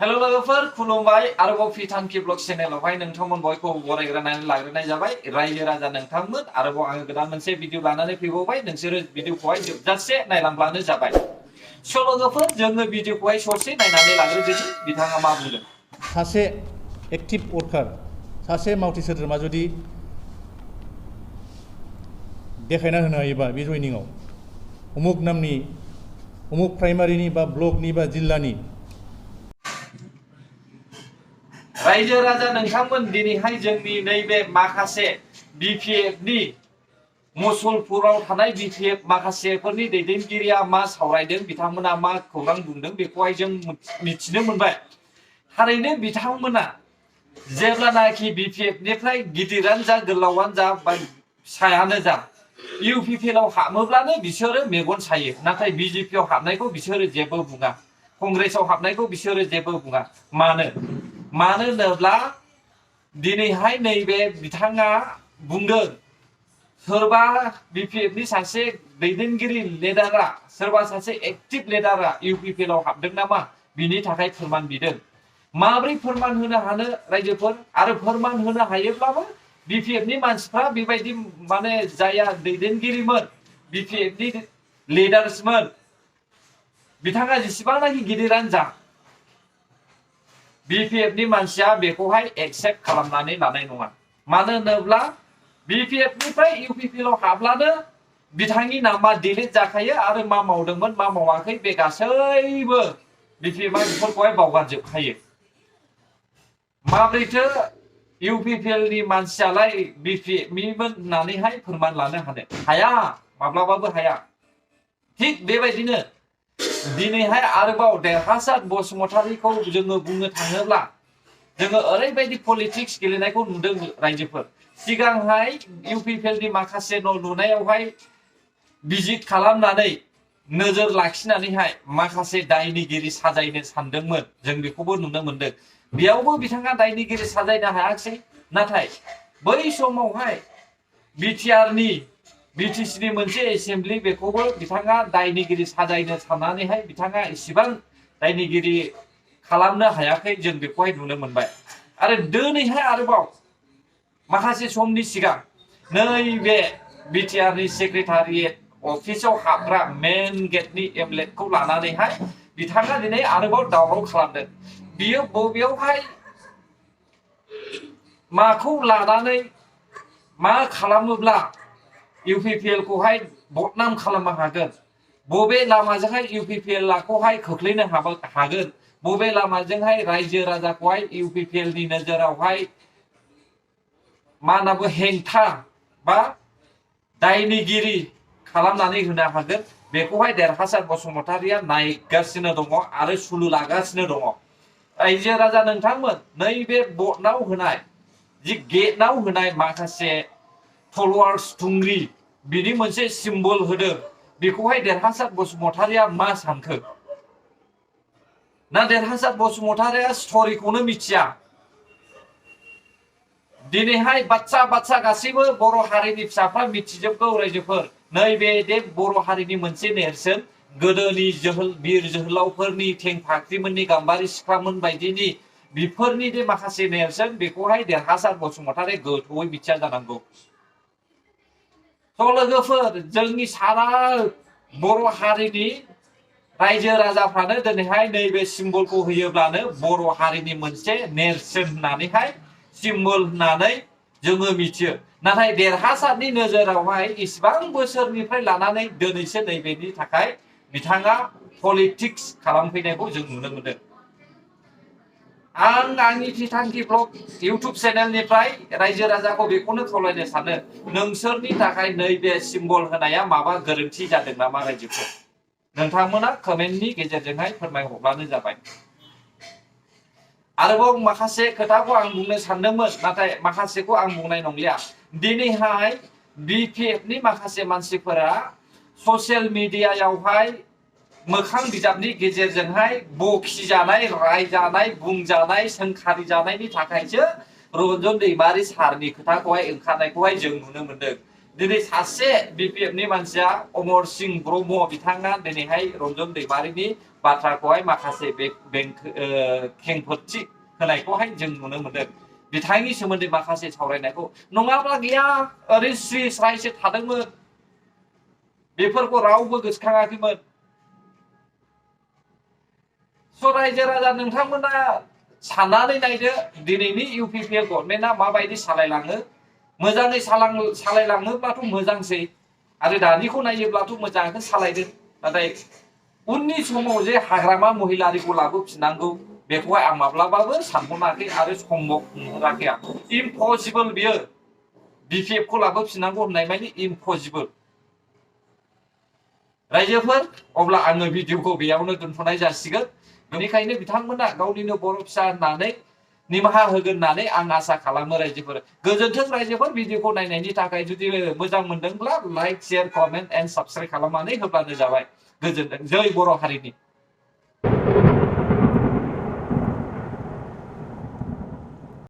hello लोगोफोर खुलुमबाय आरोबाव फिथांखि ब्लग चेनेलावहाय नोंथांमोन बयखौ बरायग्रोनानै लाग्रोनाय जाबाय रायजो राजा नोंथांमोन आरोबाव आङो गोदान मोनसे भिडिअ लानानै फैबावबाय नोंसोरो भिडिअखौहाय जोबजासे नायलांब्लानो जाबाय स' लोगोफोर जोङो भिडिअखौहाय ससे नायनानै लाग्रोदोनि बिथाङा मा बुंदों सासे एक्टिभ वर्कार सासे मावथि सोद्रोमा जुदि देखायना होनो हायोबा बे जइनिंआव उमुक नामनि उमुक प्राइमारिनि बा ब्लकनि बा जिल्लानि रायजो राजा नोंथांमोन दिनैहाय जोंनि नैबे माखासे बिपिएफनि मुसलपुराव थानाय बिपिएफ माखासेफोरनि दैदेनगिरिया मा सावरायदों बिथांमोना मा खौरां बुंदों बेखौहाय जों मिथिनो मोनबाय थारैनो बिथांमोना जेब्लानाखि बिपिएफनिफ्राय गिदिरानो जा गोलावानो जा बा फिसायानो जा इउपिपिएलआव हाबोब्लानो बिसोरो मेगन सायो नाथाय बिजेपिआव हाबनायखौ बिसोरो जेबो बुङा कंग्रेसआव हाबनायखौ बिसोरो जेबो बुङा मानो होनोब्ला दिनैहाय नैबे बिथाङा बुंदों सोरबा बिपिएफनि सासे दैदेनगिरि लिडारा सोरबा सासे एक्टिभ लिडारा इउपिपिएलआव हाबदों नामा बिनि थाखाय फोरमान बिदों माब्रै फोरमान होनो हानो रायजोफोर आरो फोरमान होनो हायोब्लाबो बिपिएफनि मानसिफ्रा बेबायदि माने जाया दैदेनगिरिमोन बिपिएफनि लिडार्समोन बिथाङा जेसेबांनाखि गिदिरानो जा बिपिएफनि मानसिया बेखौहाय एक्सेप्ट खालामनानै लानाय नङा मानो होनोब्ला बिपिएफनिफ्राय इउपिपिएलआव हाब्लानो बिथांनि नामा डिलिट जाखायो आरो मा मावदोंमोन मा मावाखै बे गासैबो बिपिएफआ बेफोरखौहाय बावगारजोबखायो माब्रैथो इउपिपिएलनि मानसियालाय बिपिएफनिमोन होननानैहाय फोरमान लानो हानो हाया माब्लाबाबो हाया थिग बेबायदिनो दिनैहाय आरोबाव देरहासार बसुमतारीखौ जोङो बुंनो थाङोब्ला जोङो ओरैबायदि पलिटिक्स गेलेनायखौ नुदों रायजोफोर सिगांहाय इउपिपिएलनि माखासे न' लुनायावहाय भिजिट खालामनानै नोजोर लाखिनानैहाय माखासे दायनिगिरि साजायनो सानदोंमोन जों बेखौबो नुनो मोनदों बेयावबो बिथाङा दायनिगिरि साजायनो हायाखिसै नाथाय बै समावहाय बिटिसिनि मोनसे एसेम्बलि बेखौबो बिथाङा दायनिगिरि साजायनो साननानैहाय बिथाङा इसेबां दायनिगिरि खालामनो हायाखै जों बेखौहाय नुनो मोनबाय आरो दिनैहाय आरोबाव माखासे समनि सिगां नैबे बिटिआरनि सेक्रेटारियेट अफिसाव हाबग्रा मेन गेटनि एमलेटखौ लानानैहाय बिथाङा दिनै आरोबाव दावराव खालामदों बियो बबेयावहाय माखौ लानानै मा खालामोब्ला इउपिपिएलखौहाय बदनाम खालामनो हागोन बबे लामाजोंहाय इउपिपिएलखौहाय खोख्लैनो हागोन बबे लामाजोंहाय रायजो राजाखौहाय इउपिपिएलनि नोजोरावहाय मा होनना बुङो हेंथा बा दायनिगिरि खालामनानै होनो हागोन बेखौहाय देरहासार बसुमतारीया नायगासिनो दङ आरो सुलु लागासिनो दङ रायजो राजा नोंथांमोन नैबे बर्डआव होनाय जि गेटआव होनाय माखासे तलवार थुंग्रि बिनि मोनसे सिम्बल होदों बेखौहाय देरहासार बसुमतारीया मा सानखो ना देरहासार बसुमतारीया स्ट'रिखौनो मिथिया दिनैहाय बाच्चा गासैबो बर' हारिनि फिसाफ्रा मिथिजोबगौ रायजोफोर नैबे दे बर' हारिनि मोनसे नेरसोन गोदोनि बिर जोहोलावफोरनि थेंफाख्रिमोननि गाम्बारि सिख्लामोन बायदिनि बेफोरनि दे माखासे नेरसोन बेखौहाय देरहासार बसुमतारी गोथौयै मिथिया जानांगौ थ' लोगोफोर जोंनि सारा बर' हारिनि रायजो राजाफ्रानो दिनैहाय नैबे सिम्बलखौ होयोब्लानो बर' हारिनि मोनसे नेरसोन होननानैहाय सिम्बल होननानै जोङो मिथियो नाथाय देरहासारनि नोजोरावहाय इसिबां बोसोरनिफ्राय लानानै दिनैसो नैबेनि थाखाय बिथाङा पलिटिक्स खालामफैनायखौ जों नुनो मोनदों आं आंनि फिथांखि ब्लग इउटुब चेनेलनिफ्राय रायजो राजाखौ बेखौनो खावलायनो सानो नोंसोरनि थाखाय नैबे सिम्बल होनाया माबा गोरोन्थि जादों नामा रायजोफोर नोंथांमोना कमेन्टनि गेजेरजोंहाय फोरमायहरब्लानो जाबाय आरोबाव माखासे खोथाखौ आं बुंनो सानदोंमोन नाथाय माखासेखौ आं बुंनाय नंलिया दिनैहाय बिपिएफनि माखासे मानसिफोरा ससियेल मिडियायावहाय मोखां बिजाबनि गेजेरजोंहाय बखिजानाय रायजानाय बुंजानाय सोंखारि जानायनि थाखायसो रन्जन दैमारि सारनि खोथाखौहाय ओंखारनायखौहाय जों नुनो मोनदों दिनै सासे बिपिएफनि मानसिया अमर सिंह ब्रह्म बिथाङा दिनैहाय रन्जन दैमारिनि बाथ्राखौहाय माखासे खेंफोरथि होनायखौहाय जों नुनो मोनदों बिथांनि सोमोन्दै माखासे सावरायनायखौ नङाब्ला गैया ओरै स्रि स्रायसो थादोंमोन बेफोरखौ रावबो गोसोखाङाखैमोन स' रायजो राजा नोंथांमोना साननानै नायदो दिनैनि UPPL गभर्नमेन्टआ माबायदि सालायलाङो मोजाङै सालायलाङोब्लाथ' मोजांसै आरो दानिखौ नायोब्लाथ' मोजाङैनो सालायदों नाथाय उननि समाव जे हाग्रामा महिलारिखौ लाबोफिननांगौ बेखौहाय आं माब्लाबाबो सानहराखै आरो सम्भब नुहुराखै आं इम्पसिबल बियो BPF खौ लाबोफिननांगौ होननाय मानि इम्पसिबल रायजोफोर अब्ला आङो भिडिअखौ बेयावनो दोनथ'नाय जासिगोन बेनिखायनो बिथांमोना गावनिनो बर' फिसा होननानै निमाहा होगोन होननानै आं आसा खालामो रायजोफोर गोजोन्थों रायजोफोर भिडिअखौ नायनायनि थाखाय जुदि मोजां मोनदोंब्ला like share comment and subscribe खालामनानै होब्लानो जाबाय गोजोन्थों जय बर' हारिनि